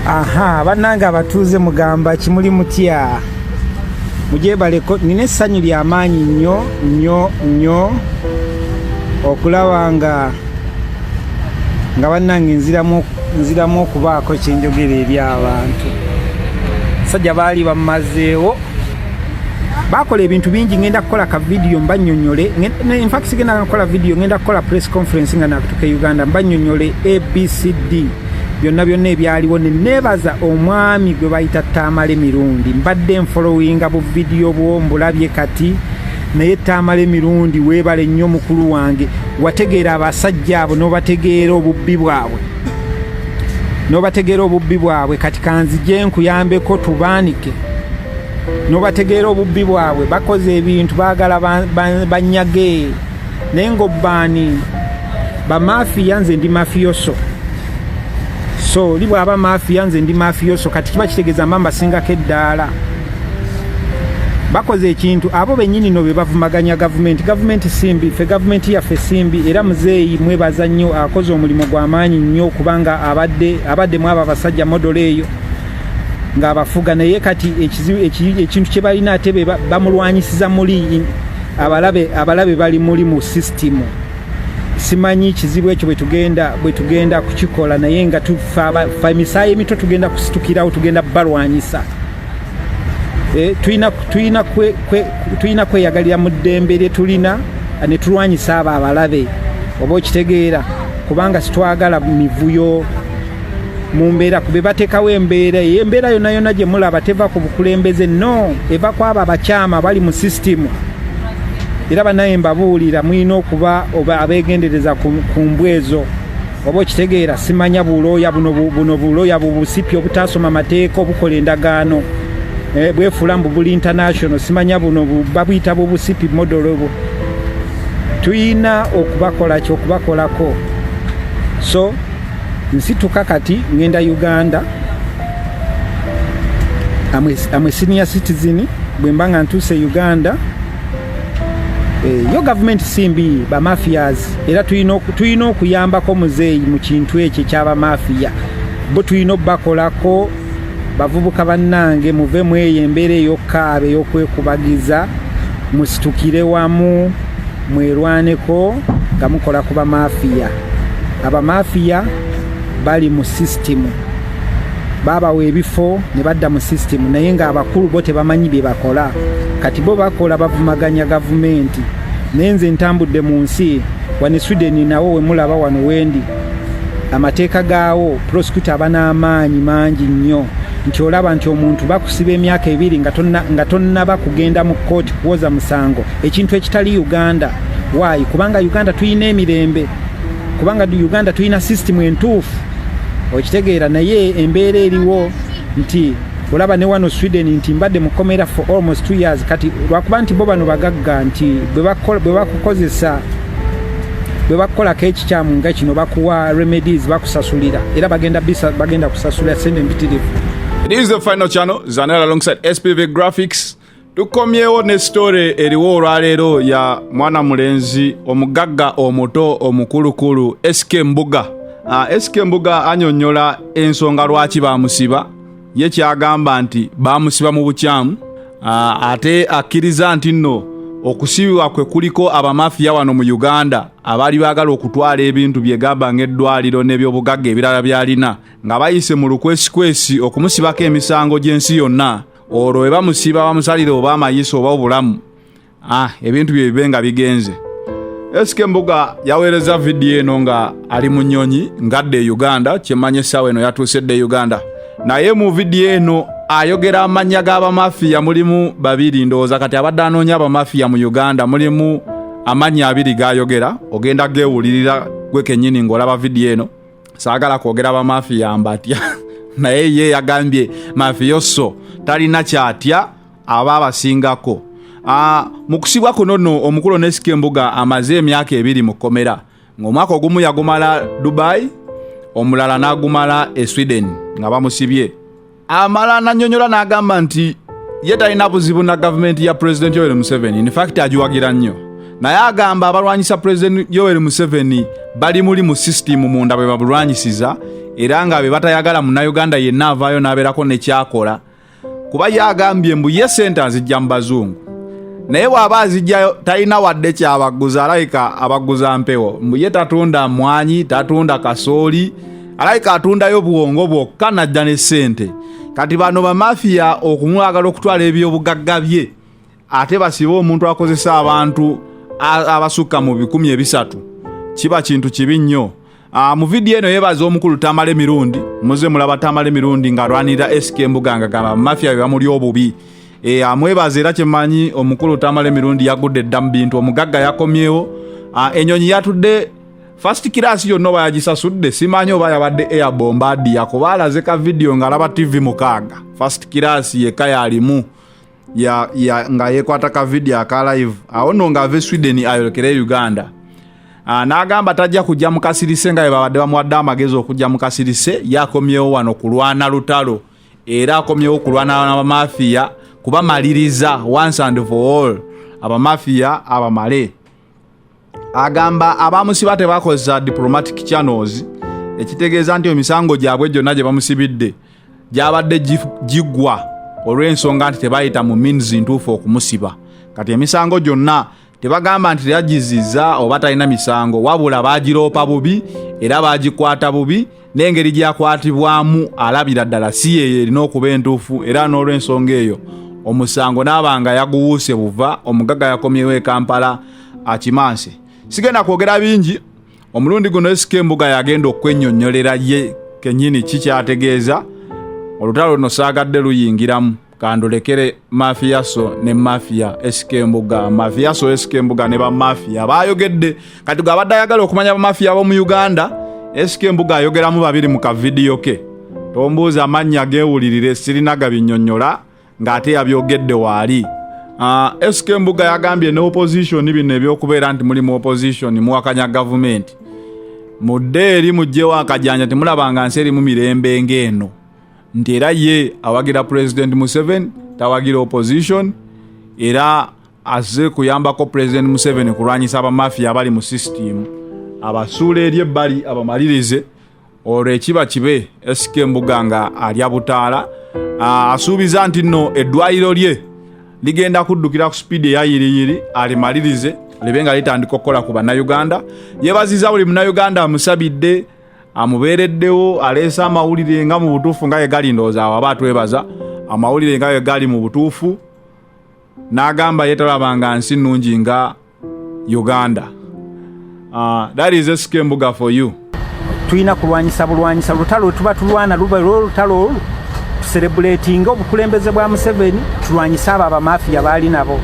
Aha, bannange abatuuze, mugamba kimuli mutya? Mujebaleko. Nina essanyu lyamaanyi nnyo nnyo nnyo okulaba nga bannange nziramu okubaako kyenjogera eri abantu. Sajja baali bammazeewo, bakola ebintu bingi. Ngenda kukola ka video mbanyonyole. In fact, sigenda kukola video, ngenda kukola press conference nga nakutuka e Uganda, mbanyonyole ABCD byonna byonna ebyaliwo. Neneebaza omwami gwe bayita Tamale Mirundi. Mbadde nfollowinga bu video bwo, mbulabye kati. Naye Tamale Mirundi, weebale nnyo mukulu wange. Wategeera abasajja abo n'obategeera obubbi bwabwe, n'obategeera obubbi bwabwe. Kati kanzije nkuyambeko tubaanike n'obategeera obubbi bwabwe. Bakoze ebintu, baagala banyage, naye ng'obbaani bamafiya. Nze ndi mafioso, so oli bw'aba mafiya, nze ndi mafioso. Kati kiba kitegeeza mba mbasingako eddaala. Bakoze ekintu, abo bennyini no be bavumaganya gavumenti. Gavumenti simbi, ffe gavumenti yaffe simbi. Era muzeeyi mwebaza nnyo, akoze omulimu gw'amaanyi nnyo, kubanga abadde mu abo abasajja modolo eyo ng'abafuga. Naye kati ekintu kye balina, ate be bamulwanyisiza muli abalabe bali muli mu sisitimu. Simanyi kizibu ekyo bwe tugenda kukikola, naye nga tufa emisaayi emito, tugenda kusitukirawo, tugenda balwanyisa. Tulina kweyagalira mu ddembe lye tulina ne tulwanyisa abo abalabe, oba okitegeera? Kubanga sitwagala mivuyo mu mbeera kube bateekawo embeera eyo. Embeera yonna yonna gye mulaba teva ku bukulembeze, no, eva ku abo abakyama bali mu sisitimu. Era banaye mbabuulira, mulina okuba oba abeegendereza ku mbwa ezo, oba okitegeera? Simanya bulooya buno, buno bulooya bubusipi obutasoma mateeka, obukola endagaano, bwefuula mbu buli international. Simanya buno babuyita bubusipi modolo bwo. Tuyina okubakola ki? Okubakolako. So nsituka kati ngenda Uganda. Amwe senior citizen. Bwe mba nga ntuuse Uganda, yo gavumenti si mbi, bamafias. Era tulina okuyambako muzeeyi mu kintu ekyo ekyabamafiya. Bo tulina obbakolako. Bavubuka bannange, muve mu eyo embeera ey'okukaaba, ey'okwekubagiza. Musitukire wamu, mwerwaneko nga mukola ku bamafiya. Abamafiya bali mu sisitimu, babawa ebifo ne badda mu sisitimu, naye ng'abakulu bo tebamanyi bye bakola. Kati bo bakola, bavumaganya gavumenti. Naye nze ntambudde mu nsi. Wano e Sweden nawo wemulaba wano wendi, amateeka gaawo, prosecutor aba n'amaanyi mangi nnyo, nti olaba nti omuntu bakusiba emyaka 2 nga tonnaba kugenda mu kkooti kuwoza musango, ekintu ekitali Uganda. Waayi? Kubanga Uganda tulina emirembe, kubanga Uganda tulina sisitimu entuufu, okitegeera? Naye embeera eriwo nti olaba ne wano Sweden nti mbadde mukomera for almost 2 years. Kati lwakuba nti bo bano bagagga, nti bwe bakukozesa, bwe bakukolako ekikyamu nga kino, bakuwa remedies, bakusasulira. Era bagenda kusasulira sente mpitirivu. It is the final channel, Zanel alongside SPV Graphics. Tukomyewo ne story eriwo olwaleero ya mwana mulenzi omugagga omuto omukulukulu SK Mbuga. SK Mbuga anyonnyola ensonga lwaki bamusiba. Ye kyagamba nti bamusiba mu bukyamu. Ate akkiriza nti nno okusibibwa kwe kuliko abamafiya wano mu Uganda abaali baagala okutwala ebintu bye, gamba ng'eddwaliro n'ebyobugagga ebirala by'alina, nga bayise mu lukwesikwesi okumusibako emisango gy'ensi yonna. Olwo bwe bamusiba, bamusalira oba amayiso oba obulamu, ebintu bye bibe nga bigenze. SK Mbuga yaweereza vidiyo eno nga ali mu nnyonyi ng'adda e Uganda. Kyemanya essaawa eno yatuuse dda e Uganda. Naye mu vidiyo eno ayogera amannya g'abamafiya, mulimu babiri. Ndowooza kati abadde anoonya abamafiya mu Uganda. Mulimu amannya abiri g'ayogera, ogenda geewulirira gwe kennyini ng'olaba vidiyo eno. Saagala kwogera bamafiya mbatya, naye ye yagambye mafioso talina kyatya, aba abasingako. Mu kusibwa kuno nno, omukulu ne SK Mbuga amaze emyaka 2 mu kkomera, ng'omwaka ogumu yagumala Dubai, omulala n'agumala e Sweden nga bamusibye. Amala nannyonnyola n'agamba nti ye talina buzibu na gavumenti ya President Yoweri Museveni, in fact agiwagira nnyo. Naye agamba abalwanyisa President Yoweri Museveni bali muli mu sisitimu munda bwe babulwanyisiza. era nga be batayagala Munnayuganda yenna avaayo n'abeerako ne kyakola, kuba ye agambye mbu ye sente azijja mu bazungu, naye bw'aba azijjayo talina wadde kyabaguza, alabika abaguza mpewo. Mbu ye tatunda mwanyi, tatunda kasooli, alabika atundayo bwongo bwokka najja ne sente. Kati bano bamafiya okumwagala okutwala ebyobugagga bye, ate basibe omuntu akozesa abantu abasukka mu 300, kiba kintu kibi nnyo. Mu vidiyo eno yeebaza omukulu Tamale Mirundi. Muze mulaba Tamale Mirundi ng'alwanirira SK Mbuga nga gamba mafia be bamuli obubi. Amwebaza era kyemmanyi omukulu Tamale Mirundi yagudde dda mu bintu, omugagga yakomyewo. Enyonyi yatudde first class yonna oba yagisasudde simanyi, oba yabadde Air Bombardier, kuba alaze ka vidiyo ng'alaba TV 6, first class yekka yalimu ya, nga yekwata ka vidiyo aka live awo nno ng'ava e Sweden ayolekere Uganda. N'agamba tajja kujja mu kasirise nga bwe babadde bamuwadde amagezi okujja mu kasirise. Ye akomyewo wano kulwana lutalo, era akomyewo kulwana n'abamafiya kubamaliriza once and for all, abamafiya abamale. Agamba abamusiba tebakozesa diplomatic channels, ekitegeeza nti emisango gyabwe gyonna gye bamusibidde gyabadde giggwa olw'ensonga nti tebayita mu means ntuufu okumusiba. Kati emisango gyonna tebagamba nti teyagiziza oba talina misango, wabula bagiroopa bubi era bagikwata bubi, n'engeri gyakwatibwamu alabira ddala si yeyo erina okuba entuufu, era n'olw'ensonga eyo omusango n'aba nga yaguwuuse buva. Omugagga yakomyewo e Kampala akimanse. Sigenda kwogera bingi omulundi guno. SK Mbuga yagenda okwennyonnyolera ye kennyini kikyategeeza. Olutalo luno saagadde luyingiramu, kandulekere mafiyaso ne mafia SK Mbuga, mafiyaso SK Mbuga ne bamafiya bayogedde. Kati gwe abadde ayagala okumanya bamafiya ab'omu Uganda, SK Mbuga ayogeramu babiri mu kavidiyo ke. Tombuuza amannya, geewulirire, sirina gabinnyonnyola ng'ate yabyogedde waali. SK Mbuga yagambye ne opposition, bino ebyokubeera nti muli mu opposition muwakanya gavumenti, mudde eri mugyewo akajanja, temulabanga nsi erimu mirembe ng'eno, nti era ye awagira President Museveni, tawagira opposition, era azze kuyambako President Museveni kulwanyisa abamafiya abali mu system, abasuula eri ebbali abamalirize, olwo ekiba kibe. SK Mbuga nga alya butaala. Asuubiza nti nno eddwaliro lye ligenda kuddukira ku sipiidi eya yiriyiri, alimalirize libe nga litandika okukola ku Bannayuganda. Yebaziza buli Munnayuganda amusabidde, amubeereddewo, aleese amawulire nga mu butuufu nga ye gali. Ndowooza awo aba atwebaza amawulire nga ye gali mu butuufu, n'agamba ye talabanga nsi nnungi nga Uganda. That is SK Mbuga for you. Tulina kulwanyisa bulwanyisa lutalo lwe tuba tulwana, luba lwolutalo olwo tuserebuletinga obukulembeze bwa Museveni, tulwanyise abo abamafiya baali nabo,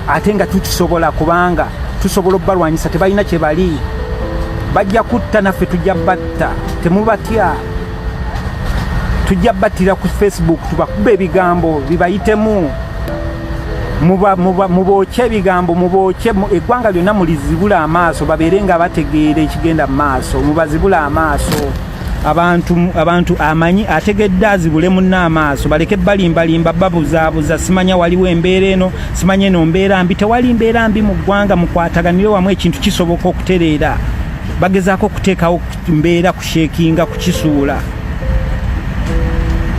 ate nga tukisobola, kubanga tusobola okubalwanyisa. Tebalina kye bali, bajja kutta, naffe tujja batta. Temubatya, tujja battira ku Facebook, tubakuba ebigambo bibayitemu. Mubookye ebigambo, mubookye eggwanga lyonna, mulizibula amaaso babeere nga bategeera ekigenda mu maaso. Mubazibule amaaso abantu, abantu amanyi ategedde azibule munne amaaso, baleke balimbalimba, babuzaabuza, simanya waliwo embeera eno, simanya eno mbeera mbi. Tewali mbeera mbi mu ggwanga. Mukwataganire wamu, ekintu kisoboka okutereera. Bagezaako okuteekawo mbeera kushekinga, kukisuula,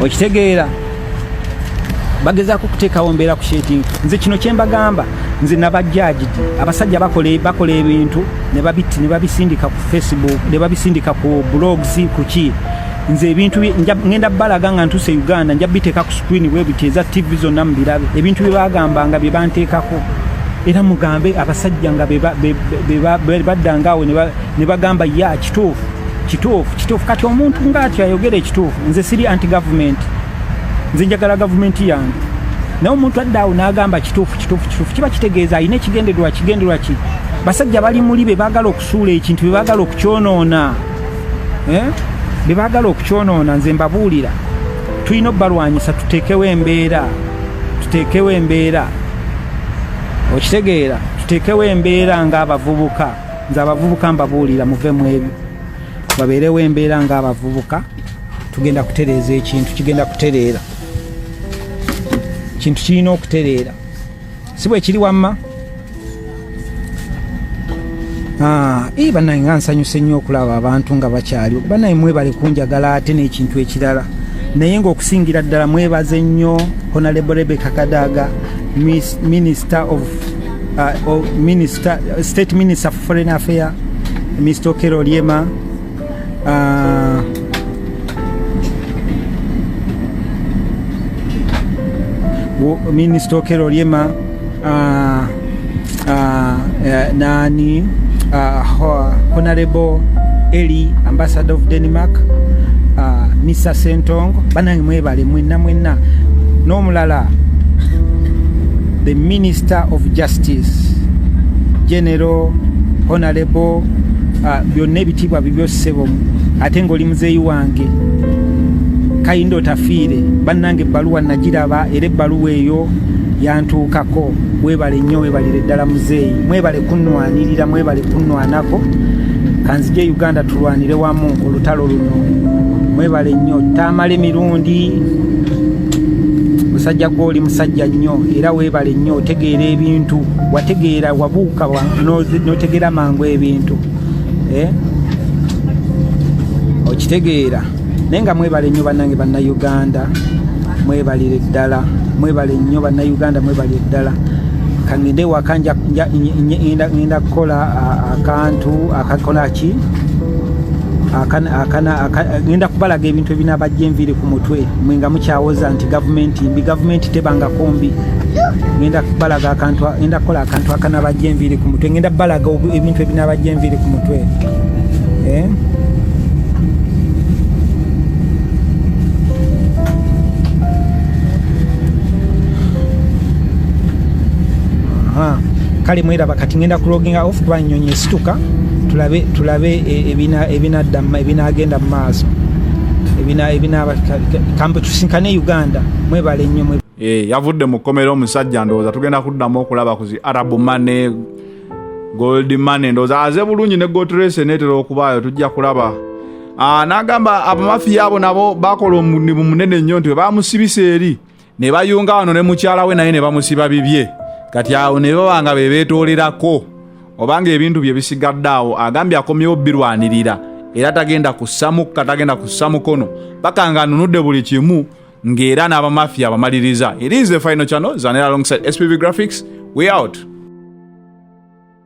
okitegeera? Bagezaako okuteekawo mbeera kushekinga. Nze kino kyembagamba, nze nabajjajidi abasajja bakola ebintu ne babisindika ku Facebook, ne babisindika ku blogs, kuki. Nze ebintu ngenda balaga nga ntuuse Uganda, nja biteeka ku screen bwe biti eza TV zonna mubirabe, ebintu bye bagambanga bye banteekako. Era mugambe abasajja nga baddanga awo ne bagamba ya kituufu, kituufu, kituufu. Kati omuntu ng'atyo ayogera ekituufu. Nze siri anti government, nze njagala gavumenti yange, naye omuntu adda awo n'agamba kituufu, kituufu, kituufu, kiba kitegeeza alina ekigendererwa. Kigendererwa ki? Basajja bali muli be baagala okusuula ekintu, be baagala okukyonoona, eh? Be baagala okukyonoona. Nze mbabuulira, tulina obbalwanyisa, tuteekewo embeera, tuteekewo embeera, okitegeera? Tuteekewo embeera ng'abavubuka. Nze abavubuka mbabuulira, muve mu ebyo, babeerewo embeera ng'abavubuka. Tugenda kutereeza ekintu, kigenda kutereera, kintu kirina okutereera, si bwe kiri? Wamma. Ah, eh, bannange nga nsanyuse nnyo okulaba abantu nga bakyali bannange mwebale kunjagala ate n'ekintu ekirala naye ng'okusingira ddala mwebaze nnyo Honorable Rebecca Kadaga, Minister of, Minister, State Minister for Foreign Affairs, Mr. Okello Oryema, Minister Okello Oryema, nani, Honorable Eli, Ambassador of Denmark, Mr. Sentongo, banange mwebale mwenna mwenna, n'omulala the Minister of Justice, General Honorable, byonna ebitiibwa bibyo ssebo, ate ng'oli muzeeyi wange Kahinda Otafiire. Bannange ebbaluwa nagiraba era ebbaluwa eyo yantuukako. Weebale nnyo, weebalire ddala muzeeyi, mwebale kunnwanirira, mwebale kunnwanako. Kanzije Uganda tulwanire wamu olutalo luno. Mwebale nnyo. Tamale Mirundi, musajja gw'oli musajja nnyo era weebale nnyo, otegeera ebintu, wategeera, wabuuka n'otegeera mangu ebintu, eh? Okitegeera. Naye nga mwebale nnyo bannange Bannayuganda, mwebalire ddala, mwebale nnyo Bannayuganda, mwebalire ddala. Kangende ewaka, ngenda kukola akantu akakola ki, ngenda kubalaga ebintu ebinabajja enviiri ku mutwe. Mwe nga mukyawoza nti gavumenti mbi, gavumenti tebangako mbi. Ngenda kubalaga akantu, ngenda kukola akantu akanabajja enviiri ku mutwe, ngenda balaga ebintu ebinabajja enviiri ku mutwe, eh? Aha. Kale mweraba, kati ngenda kuloginga off kuba ennyonyi esituka. Tulabe ebinadda ebinagenda mu maaso, ebina kambe tusinkane Uganda. Mwebale nnyo. Yavudde mu kkomera omusajja, ndowooza tugenda kuddamu okulaba ku zi Arab money, gold money, ndowooza aze bulungi ne gotrese neetera okubaayo, tujja kulaba. N'agamba abamafiya abo nabo bakola omulimu munene nnyo nti bwe bamusibisa eri ne bayunga wano ne mukyala we naye ne bamusiba bibye, kati awo ne baba nga be beetoolerako obanga ebintu bye bisigadde awo. Agambye akomyewo birwanirira era tagenda kussa mukka, tagenda kussa mukono paka nga anunudde buli kimu, ng'era n'abamafiya abamaliriza. It is the final channel Zanera alongside SPV Graphics. We out.